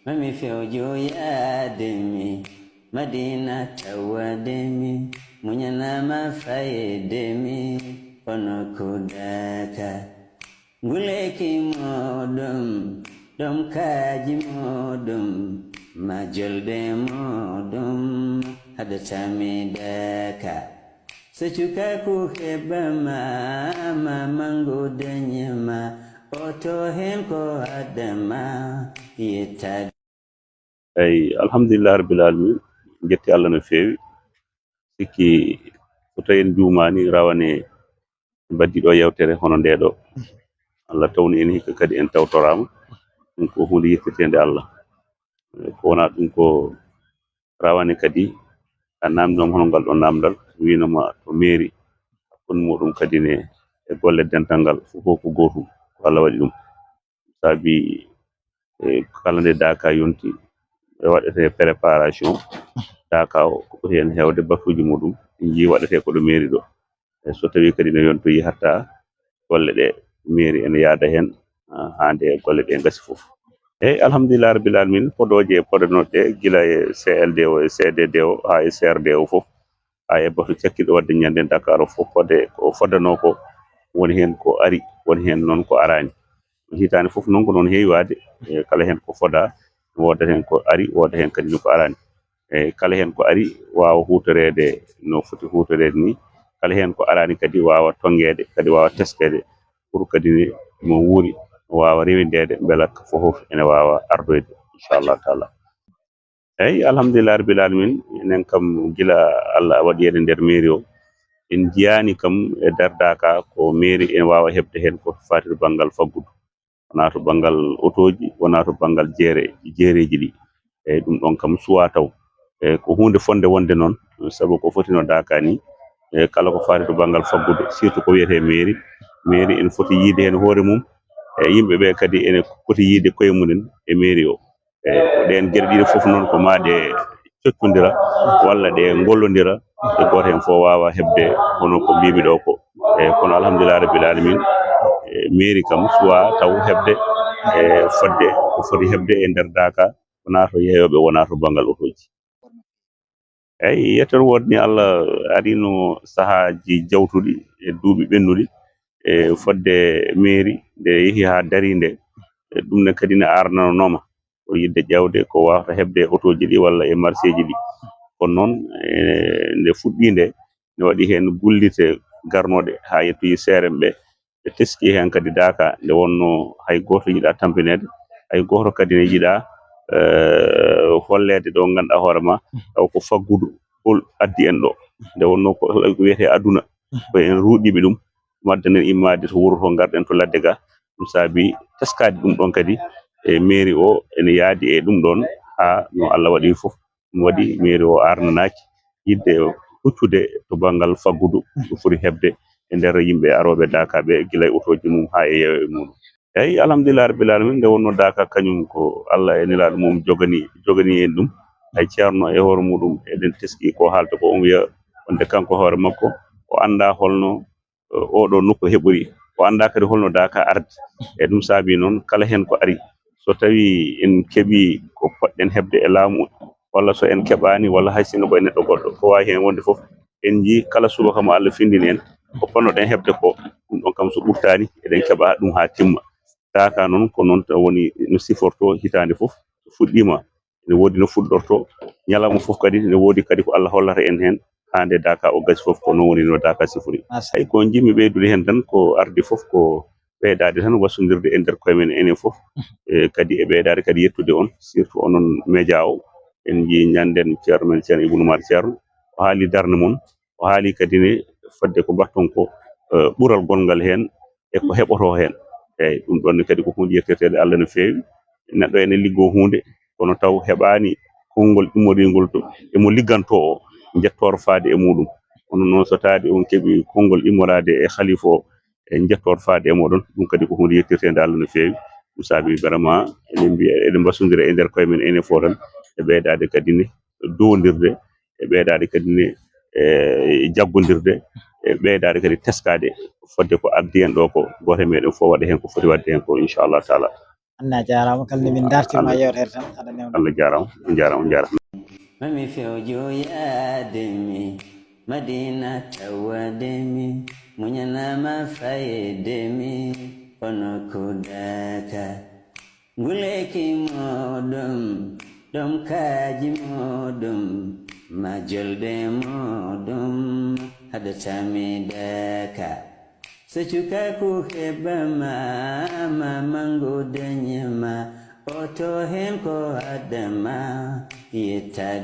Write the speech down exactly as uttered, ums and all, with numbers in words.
Mami fewjo yaade mi Madina tawade mi, muñanama fayde mi, kono ko daka. Nguleki moɗum, ɗom kaji moɗum, majolɓe moɗum, haɗata mi daka. So cukaku heɓama, ma mango dañama, oto hen ko adama, yettade. Eyi, alhamdulillah rabbil alamin, jetti Allah no feewi. Sikki so tawi en juumani, rawane mbaddi ɗo yewtere hono nde ɗo. Allah tawni en hikka kadi en tawtorama. Ɗum ko hunde yettirtende Allah. Eh, ko wona ɗum ko rawane kadi a namdinoma hono ngal ɗo namdal, winoma to mairie, hakkunde muɗum kadi ne e golle dental ngal, fof ko gootum, ko Allah waɗi ɗum. Saabi, eh, kala nde daka yonti, e waɗete préparation, daka o ko ɓuri hen hewde batuji muɗum, ɗi jii waɗete ko ɗo mairie ɗo. E so tawi kadi ne yontoyi hatta golle ɗe mairie ene yaada hen, ah, haa nde golle ɗe ngasi fof. Eyyi, alhamdulillah rabbil alamin, podooje e podanoɗe gila e C L D o, e C D D o, haa e C R D o fof, haa e batu cakkiɗo wadde ñande Dakar o fof, fodde ko foddanoo ko, woni hen ko ari, woni hen noon ko arani. Hitaande fof noon ko noon heewi waade, e kala hen ko foda, wooda hen ko ari, wooda hen kadi ne ko arani. E kala hen ko ari waawa huutoreede no foti huutoreede ni, kala hen ko arani kadi waawa tonngeede, kadi waawa teskeede, pour kadi ne mo wuuri waawa rewindeede, mbela ko fof ene waawa ardoyde, inchallah taala. Eyyi, alhamdulillah rabbil alamin, enen kam gila Allah waɗi en e nder mairie o, en jiyani kam e nder daka ko mairie ene waawa heɓde hen ko faati to banngal faggudu. Wona to banngal otooji, wona to banngal jeere, jeereji ɗi. Eyyi, ɗum ɗon kam suwa taw. Eyyi, ko huunde fonde wonde noon, sabu ko foti no daka ni, eyyi, kala ko faati to banngal faggudu, surtout ko wiyetee mairie. Mairie ene foti yiide heen hoore mum, e yimɓe ɓe kadi ene poti yiide koye mumen e mairie o. Eyyi, ko ɗeen geɗe ɗiɗi fof noon ko maa ɗe coccondira walla ɗe ngollondira, e gooto heen fof waawa heɓde hono ko mbimi ɗo ko. Eyyi, kono alhamdulillah rabbil alamin, e mairie kam suwa taw heɓde, e fodde ko foti heɓde e nder daka, wona to yeeyooɓe, wona to banngal otooji. Eyyi, yettere woodani Allah, arino sahaaji jawtuɗi e duuɓi ɓennuɗi, e fodde mairie nde yehi haa dari nde, e ɗum ne kadi ne arnanooma. Ko yiɗde ƴeewde ko waawata heɓde e otooji ɗi walla e marché ji ɗi. Kono noon, e nde fuɗɗii nde, ne waɗi heen gullite garnoɗe haa yettoyi C R M ɓe. Ɓe teski heen kadi daka nde wonno hay gooto yiɗa tampineede, hay gooto kadi ne yiɗa, eh, holleede ɗo ngannduɗaa hoore ma, taw ko faggudu hol addi en ɗo. Nde wonno ko wiyetee aduna, ko en ruuɗiiɓe ɗum, wadde nen immaade to wuro to ngarɗen to ladde ga. Ɗum saabi teskaade ɗum ɗon kadi e mairie o ene yaadi e ɗum ɗon, haa no Allah waɗi fof. Ɗum waɗi mairie o arnanaaki yiɗde huccude to banngal faggudu ko foti heɓde e nder yimɓe arooɓe daka ɓe, gila e otooji mum haa e yeewe muɗum. Eyyi, alhamdulillah rabbil alamin, nde wonno daka kañum ko Allah e nelaaɗo mum jogani, jogani en ɗum. Hay ceerno e hoore muɗum eɗen teski ko haalta ko, on wiya wonde kanko hoore makko o annda holno, eh, oɗo nokku heɓori, o annda kadi holno daka ardi. E ɗum saabi noon kala heen ko ari, so tawi en keɓi ko poɗɗen heɓde e laamu, walla so en keɓaani, walla hay sinno ko e neɗɗo goɗɗo, ko waawi heen wonde fof, en njii kala subaka mo Allah findini en, ko ponnoɗen heɓde ko, ɗum ɗon kam so ɓurtaani, eɗen keɓa ɗum haa timma. Daka noon ko noon tan woni no siforto hitaande fof, so fuɗɗiima, ene woodi no fuɗɗorto, ñalawma fof kadi ene woodi kadi ko Allah hollata en heen, haa nde daka o gasi fof, ko noon woni no daka sifori. Ay, ko njiɗmi ɓeydude heen tan ko ardi fof ko ɓeydaade tan wasundirde e nder koye men enen fof, e kadi e ɓeydaade kadi yettude on, surtout onon média o. En njii ñanden ceerno men, ceerno Ibou Noumar Ceerno, o haali darnde mon, o haali kadi ne fodde ko mbaɗton ko, eh, ɓural gonngal heen e ko heɓoto heen. Eyyi, ɗum ɗon ne kadi ko huunde yettirteende Allah no feewi. Neɗɗo ene liggoo huunde, kono taw heɓaani konngol immoringol to emo liggantoo o, njettoor faade e muɗum. Kono noon so taade on keɓi konngol immoraade e khalifa o, e njettoor faade e moɗon, ɗum kadi ko huunde yettirteende Allah no feewi. Ɗum saabi vraiment eɗen mbiya eɗen mbasondira e nder koye men enen fof tan, e ɓeydaade kadi ne downdirde, e ɓeydaade kadi ne, e jaggondirde, e ɓeydaade kadi teskaade fodde ko addi en ɗo ko, gooto e meɗen fof waɗa heen ko foti waɗde heen ko, inchallah taala. Anna jaaraama, kala nde min dartima Allah- yewtere tan aɗa newna. Allah jaaraama, on jaaraama, on jaaraama. Mami fewjo yaade mi Madina tawade mi, muñanama fayde mi kono kudaka. Nguleki moɗum ɗum kaji moɗum, majolde moɗum haɗatami daka. So cukaku heɓama, ma mango dañema, oto hen ko adama yettade.